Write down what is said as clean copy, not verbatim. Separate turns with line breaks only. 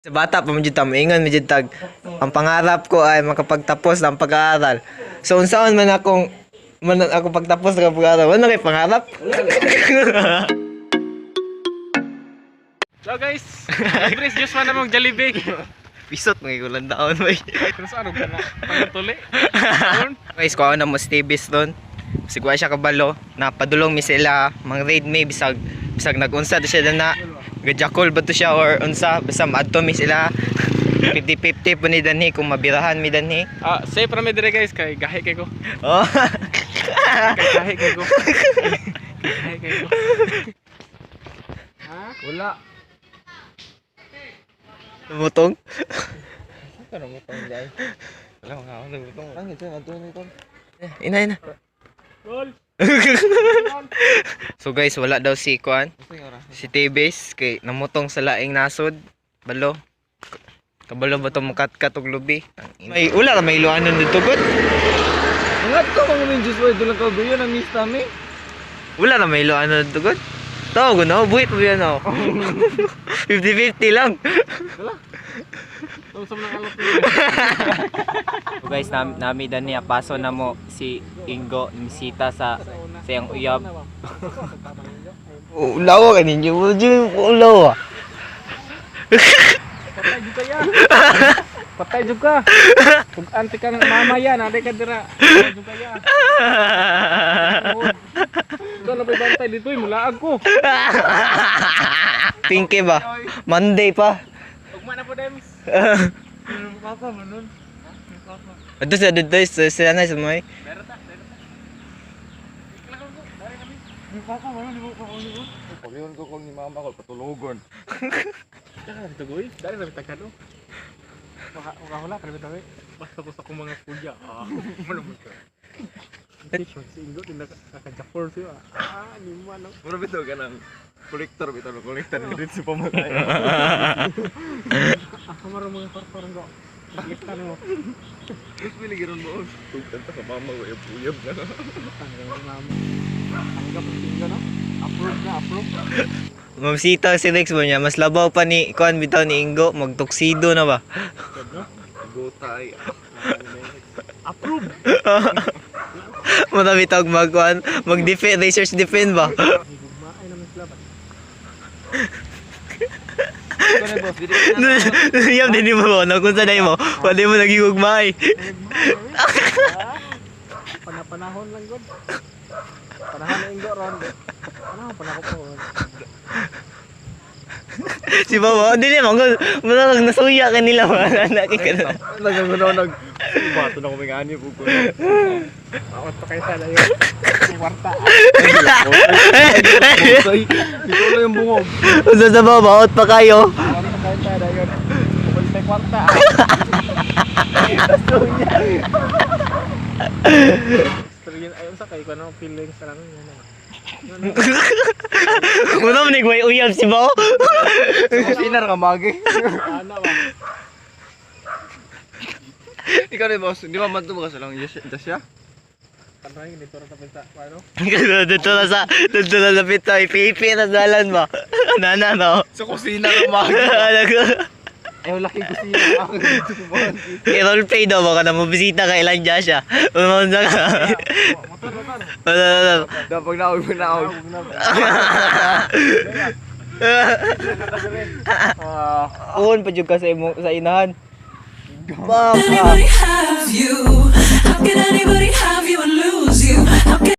Sa bata pa man jud ta moingon man jud tag ang pangarap ko ay makapagtapos ng pag-aaral. So unsaon man akong man ako pagtapos ng pag-aaral, wala kay pangarap.
Hello guys! Libre juice man namong Jollibee.
Pisot mga gulan daon bay.
Pero sa ano ka na? Pangtuli.
Guys, kuha na mo Stevens doon. Sigwa siya kabalo, napadulong mi sila, mang raid mi bisag bisag nagunsa to siya na gajakol ba to siya or unsa basta maadto mi sila. 50-50 po ni danhi kung mabirahan mi danhi.
Ah, safe ra mi dire guys kay gahi kay ko.
Oh.
Kay gahi kay ko. Gahi kay ko. Ha?
Wala. Lumutong?
Wala mga ako nagutong. Ang ito adto nito.
Ina, ina.
Roll.
So guys, wala daw si Kuan. Si Tebes kay namutong sa laing nasod. Balo. Kabalo ba to mukatkat og lubi? May ula ra may iluanon dito gud.
Ingat ko kung may juice way dulang ka guyo na miss tami.
Wala ra may iluanon dito gud. Tawag no, buhit mo yan oh. 50-50 lang.
Tumsum ng alok.
So guys, nami dani paso na mo si Ingo misita sa iyang uyab. Ulawa ka ninyo. Ulawa.
Patay jud ka ya. Patay jud ka. Kung anti ka ng mama ya, nanday ka dira. Patay jud ka ya. Ikaw na ba'y bantay dito, mulaag ko.
Pinky ba? Monday pa.
Ugma na po, Dems. Papa man nun.
Ato sa dito sa sila na sa may.
Meron ta, meron ta.
Pagyon ko kung ni mama ko patulogon.
Tsaka dito goy, dali na bitag kado. Maka makahula pa bitaw eh. Basta ko sa akong mga kuya. Ah, ano mo ka. Si Ingo din nakajakor siya. Ah, ni mo ano.
Mura bitaw ka ng kolektor bitaw no kolektor ni dito pamatay.
Ako maro mga korkor ko. Nakita mo.
Gusto mo giron mo. Tugtan ta sa mama ko uyab na.
Tanggal mo mama. Tanggap ang Ingo no. Approve na, approve.
Mamsita si Rex mo niya, mas labaw pa ni kuan bitaw ni Ingo, magtuxedo na ba?
No?
Gotay.
Approve.
Marami tawag mag kuan, mag defend, research defend ba?
Gugma ay naman sila ba.
Yam din mo no kung sa mo, wala mo nagigugmay.
Panapanahon lang god. Panahon na Ingo ron. Panahon panahon ko.
Si Baba, dili man gud, murag nasuya kanila ba nakita ka na.
Nagagano nag bato na ko may ani po ko.
Ako to kayo sa layo. Kwarta.
Gotay. Dito lang yung bungog.
Unsa sa Baba, out pa kayo.
Ako to kayo sa layo. Pupunta kwarta. Experience ayon sa kay kuno feelings sa lang yun.
Muna mo nagway uyab si Bao.
Sinar ka magi.
Ana ba?
Ikaw ni boss, di ba man ka sa lang yes siya?
Tanay dito ra sa pinta ano?
Dito na sa pito, ipipi na dalan ba? Nana no.
Sa kusina ka magi. Ay wala kay kusina. Ako dito sa magi.
I-role play daw baka na mabisita ka ilang dyan siya. Umaunsa ka.
Motor motor.
Wala, wala, wala.
Dapat naog naog.
Uon pa jud ka sa imong sa inahan. Papa.
Anybody have you? How can anybody have you and lose you? How can